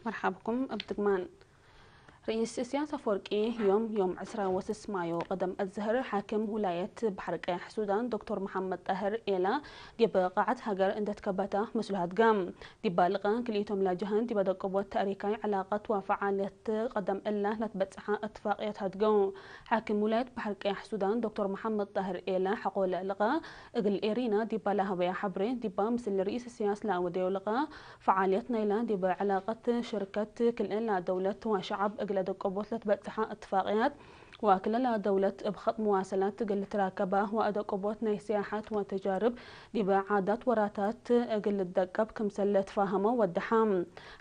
مرحبكم ابتقمان. رئيس سياسة فورقي يوم يوم عسرة وسس مايو قدم الزهر حاكم ولاية بحر قيح سودان دكتور محمد طاهر إيلا ديب قاعة هاجر اندت كبتا مسلوهات قام ديب بالغان كليتهم لاجهان ديب دقبوت تاريكاي علاقة وفعالية قدم إلا لتبتسحة اتفاقية هاتقو. حاكم ولاية بحر قيح سودان دكتور محمد طاهر إيلا حقول لغا እግል ኤሪና ዲባ ለሀበያ ሐብሬ ዲባ ምስል ርኢስ ስያስ ለአወደዮ ለቀ ፈዓልየት ናይላ ዲበ ዕላቀት ሽርከት ክልኤላ ደውለት ወሸዐብ እግለ ደቆቦት ለትበጽሐ እትፋቅያት ወክልኤላ ደውለት እብ ኸጥ መዋሰላት እግል ልትራከባ ወአደቆቦት ናይ ስያሐት ወተጃርብ ዲበ ዓዳት ወራታት እግል ልደቀብ ክምሰል ለትፋሀመ ወደሓ።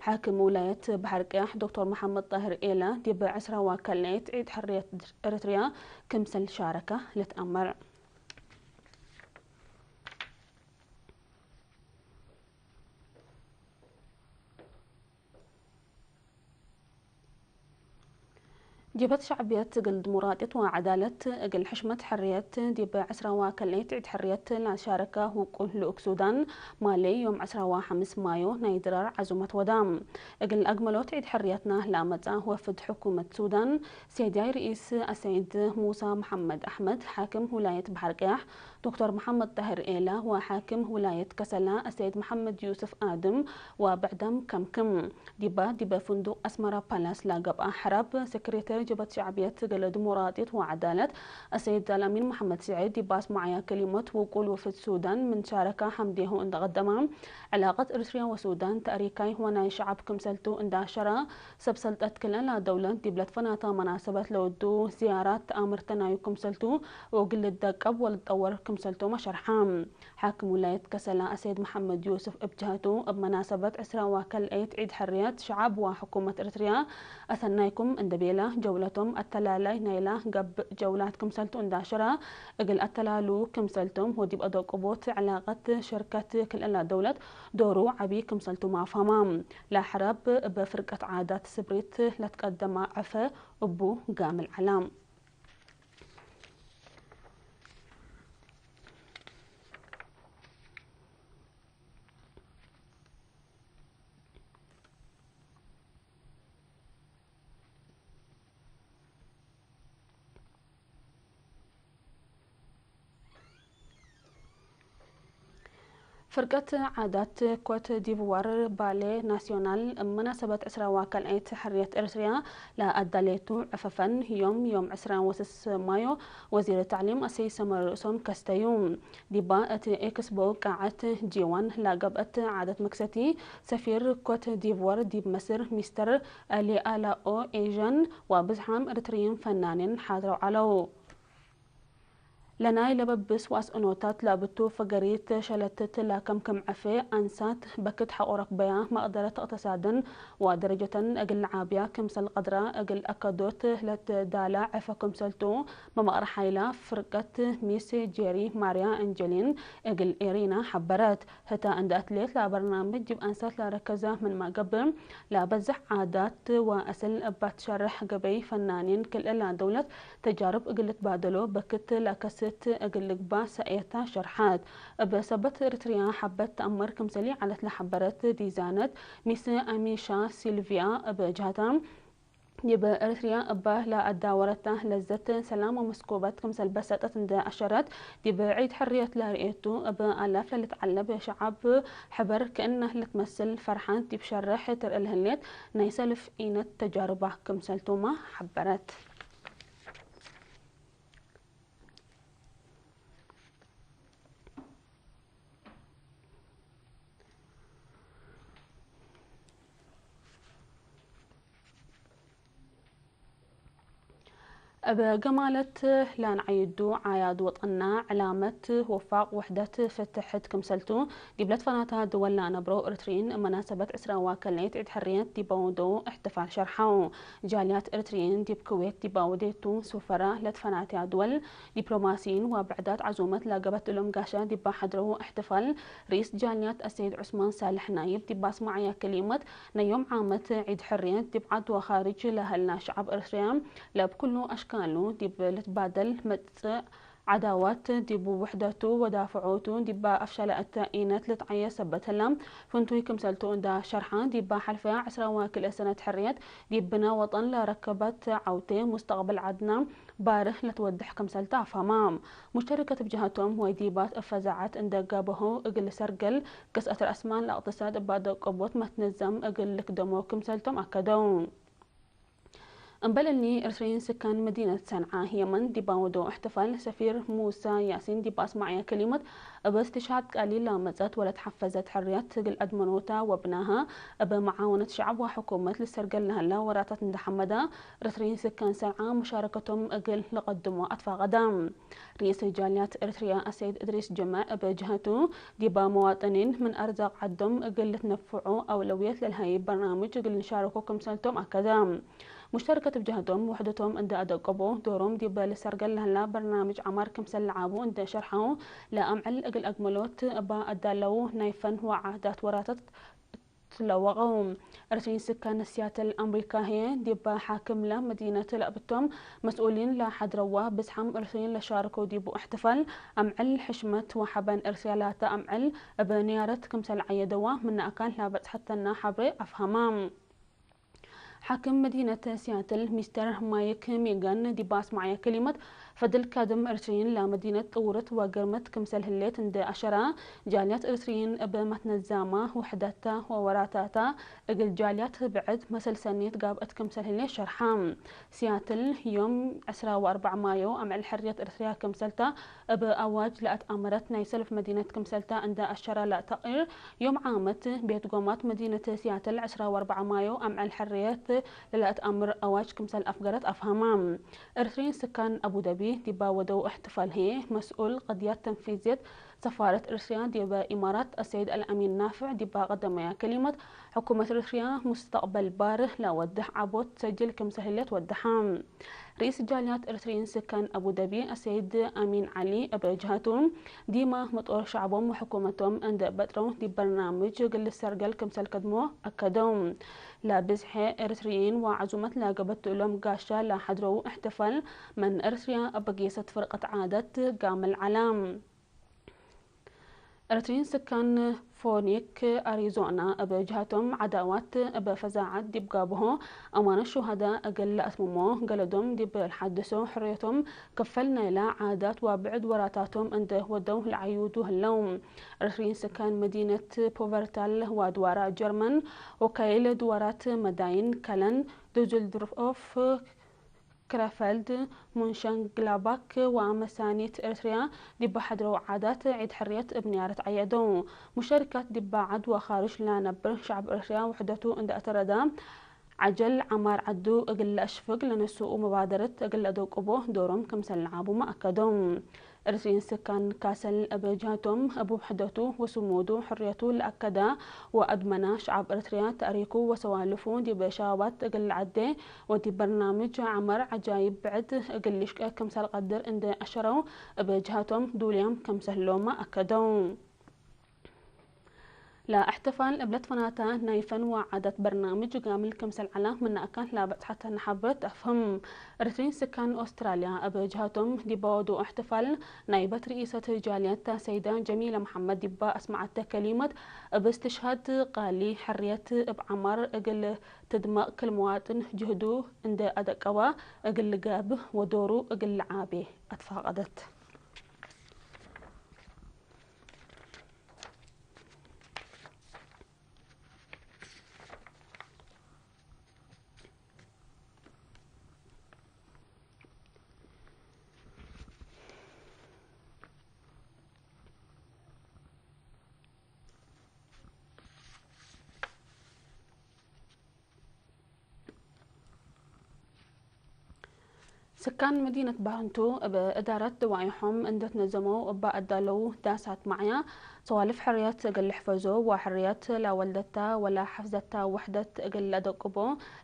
ሓክም ውላየት በሐር ቀያሕ ዶክተር መሐመድ ጣህር ኤላ ዲበ ዕስራ ዋከልናየት ዒድ ሕርየት ኤርትርያ ክምሰል ሻረካ ለትአመር። ጀብሀት ሸዕብየት እግል ድሞራጥየት ወዐዳለት እግል ሕሽመት ሕርየት ዲብ ዕስራ ዋከልናይት ዒድ ሕርየት ለሻረከ ውቁል ልኡክ ሱዳን ማሌ ዮም ዕስራ ወሐምስ ማዮ ናይ ድራር ዐዙመት ወዳ። እግል አግመሎት ዒድ ሕርየትና ለአመጽአ ወፍድ ሕኩመት ሱዳን ሴድያይ ርኢስ አሰይድ ሙሳ መሐመድ አሕመድ፣ ሓክም ውላየት በሐር ቀያሕ ዶክተር መሐመድ ጣህር ኤላ ወሓክም ውላየት ከሰላ አሰይድ መሐመድ ዩስፍ አድም ወብዕዳም ከምክም። ዲባ ዲበ ፍንዱቅ አስመራ ፓላስ ላገብአ ሕራብ ሴክሬተሪ ጀብሀት ሸዕብየት እግል ድሞራጥየት ወዐዳለት አሰይድ አልአሚን መሐመድ ስዒድ ዲባ አስመዓያ ከሊሞት ውቁል ውፍድ ሱዳን ምን ሻረካ ሐምዴሁ እንደቀደማ ዕላቀት ኤርትርያ ወሱዳን ታሪካይ ወናይ ሸዐብ ክምሰልቱ እንዳሸራ ሰብ ሰልጠት ክልኤላ ደውለት ዲብ ለትፈናታ መናሰበት ለውዱ ዝያራት አምርተ ናዩ ክምሰልቱ ወእግል ልደቀብ ወልጠወር ክምሰልቱ መሸርሓ። ሓክም ውላየት ከሰላ አሰይድ መሐመድ ዮስፍ እብ ጀሀቱ እብ መናሰበት ዕስራ ዋከልአይት ዒድ ሕርየት ሸዓብ ወሕኩመት ኤርትርያ አሰናይኩም እንደ ቤላ ጀውለቶም አተላላይ ናይላ ገብእ ጀውላት ክምሰልቱ እንዳሸራ እግል አተላሉ ክምሰልቶም ወዲብ አደቁቦት ዕላቀት ሸርከት ክልኤላ ደውለት ዶሩ ዐቢ ክምሰልቱ ማፋማ። ለሐረብ እበ ፍርቀት ዓዳት ስብሪት ለትቀደማ ዐፈ እቡ ጋምል ዐላ። ፍርቀት ዓዳት ኮት ዲቭዋር ባሌ ናስዮናል እብ መናሰበት ዕስራ ዋከልአይት ሕርየት ኤርትርያ ለአዳሌቱ ዕፈፈን ዮም ዮም ዕስራ ወስስ ማዮ ወዚር ተዕሊም አሰይ ሰመር ርእሶም ከስተዩ። ዲባ እቲ ኤክስቦ ቃዐት ጂዋን ላገብአት ዓዳት መክሰቲ ሰፊር ኮት ዲቭዋር ዲብ መስር ሚስተር አሊ አላኦ ኤዥን ወብዝሓም ኤርትርይን ፈናኔን ሓድረው ዐለው። ለናይ ለበብስ ዋስእኖታት ለብቱ ፈገሪት ሸለትት ላከምክም ዐፌ አንሳት በክት ሐቆረክ በያ መቅደረት እቅተሳድን ወደረጀተን እግል ለዓብያ ክምሰል ቀድራ እግል አከዶት ለትዳላ ዐፈ ክምሰልቱ መመቅረ ሓይላ ፍርቀት ሚስ ጄሪ ማርያ አንጀሊን እግል ኤሪና ሐበረት። ህታ እንደ አትሌት ለበርናምጅ ዲብ አንሳት ለረከዘ ምንመ ገብእ፣ ለበዝሕ ዓዳት ወአስል እባ ትሸርሕ ገበይ ፈናኒን ክልኤላ ደውለት ተጃርብ እግል ልትባደሎ በክት ለከስት እግል ልግባእ ሰእየታ ሸርሐት። እብ ሰበት ኤርትርያ ሐበት ተአምር ክምሰል ዐለት ለሐበረት ዲዛይነት ሚስ አሚሻ ሲልቪያ እብ ጀህታ፣ ዲብ ኤርትርያ እባ ለአዳወረታ ለዘት ሰላም ወመስኮበት ክምሰል በሰጠት እንደ አሸረት፣ ዲብ ዒድ ሕርየት ለርእየቱ እብ አላፍ ለልትዓለብ ሸዓብ ሕበር ክእነ ልትመስል ፈርሓት ዲብ ሸርሕ ትርእ ለህሌት ናይ ሰልፍ ኢነት ተጃርባ ክምሰልቱማ ሐበረት። እብ ገማለት ላንዓይዱ ዓያድ ወጠና ዕላመት ወፋቅ ውሕደት ፍትሕት ክምሰልቱ ዲብ ለትፈናታ ድወል ላነብሮ ኤርትርይን መናሰበት ዕስራ ዋከልናይት ዒድ ሕርየት ዲብ አወደው እሕትፋል ሸርሓው። ጃልያት ኤርትርይን ዲብ ክዌት ዲብ አወዴቱ ሱፈራ ለትፈናትያ ድወል ዲፕሎማሲይን ወብዕዳት ዐዙመት ላገበት እሎም ጋሻ ዲብ ሐድረው እሕትፋል ርኢስ ጃልያት አሰይድ ዑስማን ሳልሕ ናይብ ዲብ አስመዓያ ክሊመት ናይ ዮም ዓመት ዒድ ሕርየት ዲብ ዓድ ወኻርጅ ለሀልና ሸዓብ ኤርትርያ ለእብ ኩሉ አሽካሉ ዲብ ልትባደል መጽእ ዓዳዋት ዲቡ ውሕደቱ ወዳፍዖቱ ዲባ ኣፍሻላእተ ኢነት ልትዓየ ሰበተላ ፍንቱይ ክምሰልቱ እንዳ ሸርሓ ዲባ ሓልፈ ዕስራዋ ክልኤ ሰነት ሕርየት ዲብና ወጠን ለረከበት ዓውቴ ሙስተቕበል ዓድና ባርህ ለትወድሕ ክምሰልታ ኣፋማ። ሙሽተሪከት ብጃህቶም ወይ ዲባት እፈዛዓት እንደጋበሆ እግል ሰርገል ገስአት ረእስማል ኣቕተሳድ እባ ደቆቦት መትነዛም እግል ልክደሞ ክምሰልቶም ኣከደው። እምበለኒ ኤርትርይን ስካን መዲነት ሰንዓ የመን ዲባወዶ እሕትፋል ሰፊር ሙሳ ያሲን ዲባ ኣስማዕያ ከሊመት እበ እስትሽሃድ ቃሊል ላመጸት ወለት ሓፈዘት ሕርያት ትግል ኣድመኖታ ወብናሃ እበ መዓወነት ሸዕብ ወሕኩመት ልሰርገል ለሃላ ወራታት እንዳሐመዳ ኤርትርይን ስካን ሰንዓ መሻረከቶም እግል ለቐድሞ ኣትፋቐዳ። ርኢስ ጃልያት ኤርትርያ ኣሰይድ እድሪስ ጀማዕ እበ ጅሃቱ ዲባ መዋጠኒን ምን ኣርዛቕ ዓዶም እግል ልትነፍዑ ኣውለውየት ለልሃይ በርናምጅ እግል ንሻረኮ ክምሰልቶም ኣከዳ። ሙሽተርከት ብጃህቶም ውሕደቶም እንደ ኣደቀቦ ዶሮም ዲበ ልሰርገል ለህላ በርናምጅ ዓማር ክምሰል ለዓቡ እንደ ሸርሓው ለኣምዕል እግል ኣግመሎት እባ ኣዳለው ናይ ፈን ወዓዳት ወራታት ትለወቀው። እርሲን ስካን ሲያትል ኣምሪካ ህየ ዲባ ሓክም ለ መዲነት ለእብቶም መስኡሊን ለሓድረዋ ብዝሓም እርሲን ለሻርኮ ዲቡ እሕትፋል ኣምዕል ሕሽመት ወሓበን እርሲያ ላታ ኣምዕል እበ ንያረት ክምሰል ዓየደዋ ምናእካል ላበጽሐተና ሓብሬ ኣፍሃማ። ሓክም መዲነት ሲያትል ሚስተር ማይክ ሚገን ዲባ ኣስማዕያ ከሊመት ፈድል ካድም እርትሪን ላመዲነት ጥውርት ወግርምት ክምሰል ህሌት እንደ ኣሸራ ጃልያት እርትሪን እብ መትነዛማ ውሕደታ ወወራታታ እግል ጃልያት ብዕድ መሰልሰኔት ጋብእት ክምሰል ህሌት ሸርሓ። ሲያትል ዮም ዕስራ ወኣርባዕ ማዮ ኣምዕል ሕርየት እርትሪያ ክምሰልታ እብ ኣዋጅ ለኣትኣመረት ናይ ሰልፍ መዲነት ክምሰልታ እንደ ኣሸራ ለተቕር ዮም ዓመት ቤት ጎማት መዲነት ሲያትል ዕስራ ወኣርባዕ ማዮ ኣምዕል ሕርየት ለለኣትኣምር ኣዋጅ ክምሰል ኣፍገረት ኣፍሃማ። እርትሪን ስካን ኣቡደቢ ዲባ ወደው እሕትፋል ህየ መስኡል ቅድያት ተንፊዝየት ሰፋረት እርትሪያ ዲበ ኢማራት ኣሰይድ ኣልኣሚን ናፍዕ ዲባ ቀደመያ ከሊመት ሕኩመት እርትሪያ ሙስተቅበል ባርህ ለወድሕ ዓቦት ሰጅል ክምሰል ህሌት ወድሓ። ርኢስ ጃልያት እርትሪን ስካን ኣቡደቢ ኣሰይድ ኣሚን ዓሊ እበ ጅሃቱ ዲማ መጦር ሸዕቦም ወሕኩመቶም እንደ በጥረው ዲብ በርናምጅ ግል ሰርገል ክምሰል ከድሞ ኣከደው። ለብዝሐ ኤርትርይን ወዓዙመት ለገበትሎም ጋሻ ለሓድረው እሕትፋል መን ኤርትርያ እበ ጌሰት ፍርቀት ዓደት ጋመል ዓላ። ኤርትሪን ስካን ፎኒክ ኣሪዞና እበ ጅሃቶም ዓዳዋት እበ ፈዛዓት ዲብ ጋብሆ ኣማነ ሹሃዳ እግል ለኣትምሞ ገለዶም ዲብ ለሓድሶ ሕርየቶም ክፈል ናይላ ዓዳት ወብዕድ ወራታቶም እንደ ወደው ለዓዩዱ ህለው። ኤርትሪን ስካን መዲነት ፖቨርታል ዋድዋራ ጀርመን ወካይል ድዋራት መዳይን ከለን ዱዝልድርኦፍ ክረፈልድ ሙንሸንግላባክ ወመሳኒት ኤርትርያ ዲባ ሓድረው ዓዳት ዒድ ሕርየት እብ ንያረት ዓየደው። ሙሸሪካት ዲባ ዓድ ወኻርጅ ለነብር ሸዕብ ኤርትርያ ውሕደቱ እንደ ኣተረዳ ዓጀል ዓማር ዓዱ እግል ለኣሽፍግ ለነስኡ መባደረት እግል ለደቁቦ ዶሮም ክምሰል ለዓቡመ ኣከደው። እርሲን ስካን ካሰል እበ ጅሃቶም እብ ውሕደቱ ወስሙዱ ሕርየቱ ለኣከዳ ወኣድመና ሸዓብ ኤርትርያ ተእሪኩ ወሰዋልፉ ዲበ ሸባባት እግል ለዓዴ ወዲብ በርናምጅ ዓማር ዓጃይብ ብዕድ እግል ልሽቀ ክምሰል ቀድር እንደ ኣሸረው እበ ጅሃቶም ዱልያም ክምሰል ሎማ ኣከደው። ለእሕትፋል እብለት ፈናታ ናይ ፈን ወዓዳት በርናምጅ ጋምል ክምሰል ዓላ ምናእካል ላበጽሓታ ንሓብረት ኣፍህም። ርትሪን ስካን ኦስትራልያ እብ ጅሃቶም ዲባ ወዱ እሕትፋል ናይ በት ርኢሰት ጃልያት ሰይዳ ጀሚላ መሓመድ ዲባ ኣስማዓተ ከሊመት እብ እስትሽሃድ ቃሊ ሕርየት እብ ዓማር እግል ትድመቕ ክል መዋጥን ጅህዱ እንደ ኣደቀባ እግል ጋብ ወዶሩ እግል ዓቤ ኣትፋቀደት። ስካን መዲነት ባረንቱ እብ እዳረት ድዋይሖም እንደትነዘመው እባ ኣዳለው ዳሳት ማዕያ ሰዋልፍ ሕርየት እግል ሕፈዞ ወሕርየት ላወልደታ ወላ ሐፍዘታ ውሕደት እግል ለደቅቦ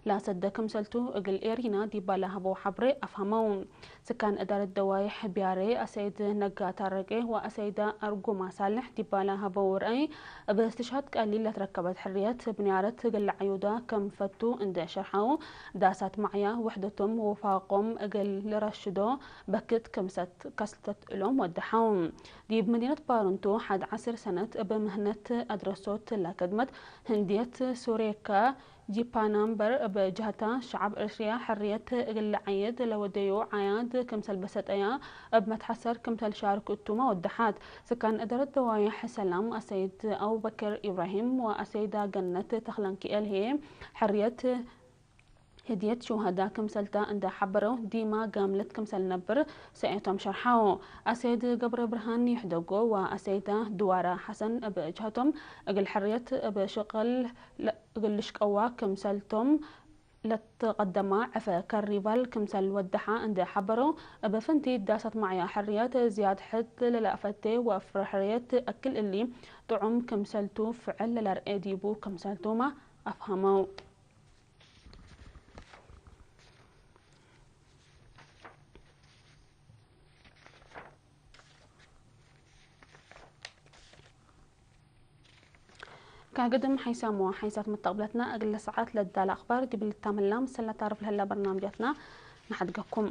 ላሰደ ክምሰልቱ እግል ኤሪና ዲባላ ሀበው ሐብሬ አፍሀመው። ስካን እዳረት ደዋይሕ ቢያሬ አሰይድ ነጋ ታረቄ ወአሰይዳ አርጉማ ሳልሕ ዲባላ ሀበው ርአይ እብ እስትሻት ቀሊል ለትረከበት ሕርየት ብንያረት እግል ለዓዩዳ ከም ፈቱ እንደ ሸርሐው ዳሳት ማዕያ ውሕደቶም ወፋቆም እግል ልረሽዶ በክት ክምሰት ከስተት እሎም ወደሐው። ዲብ መዲነት ባርንቱ ሐድ ዐስር ሰነት እብ ምህነት አድረሶት ለከድመት ህንድየት ሱሬካ ጂፓና እምበር እብ ጀህታ ሸዓብ ኤርትርያ ሕርየት እግል ለዓየድ ለወደዮ ዓያድ ክምሰል በሰጠያ እብ መትሐሰር ክምሰል ሻርክ እቱማ ወደሓት። ስካን እደረት ደዋይሕ ሰላም አሰይድ አቡበክር ኢብራሂም ወአሰይዳ ገነት ተክለንኪኤል ህዬ ሕርየት ህድየት ሹሃዳ ክምሰልታ እንዳ ሐበረው ዲማ ጋምለት ክምሰል ነብር ሰኤቶም ሸርሓው። አሰይድ ገብረ ብርሃን ይሕደጎ ወአሰይዳ ድዋራ ሐሰን እብ ጅሀቶም እግል ሕርየት እብ ሽቅል ለ-፣ እግል ልሽቀዋ ክምሰልቶም ለትቀደማ ዕፈ ከሪቫል ክምሰል ወደሓ እንደ ሐበረው እብ ፍንቲ ዳሳት ማዕያ ሕርየት ዝያድ ሕድ ለላፈቴ ወፍረ ሕርየት እክል እሊ ጥዑም ክምሰልቱ ፍዕል ለላርኤ ዲቡ ክምሰልቱማ አፍሃመው። ካግድም ሓይሳሞ ሓይሳት መተቕብለትና እግለ ሰዓት ለዳላ ኣኽባር ዲብል ታመላ ምሰላ ታርፍ ለህላ በርናምጃትና ንሓድገኩም።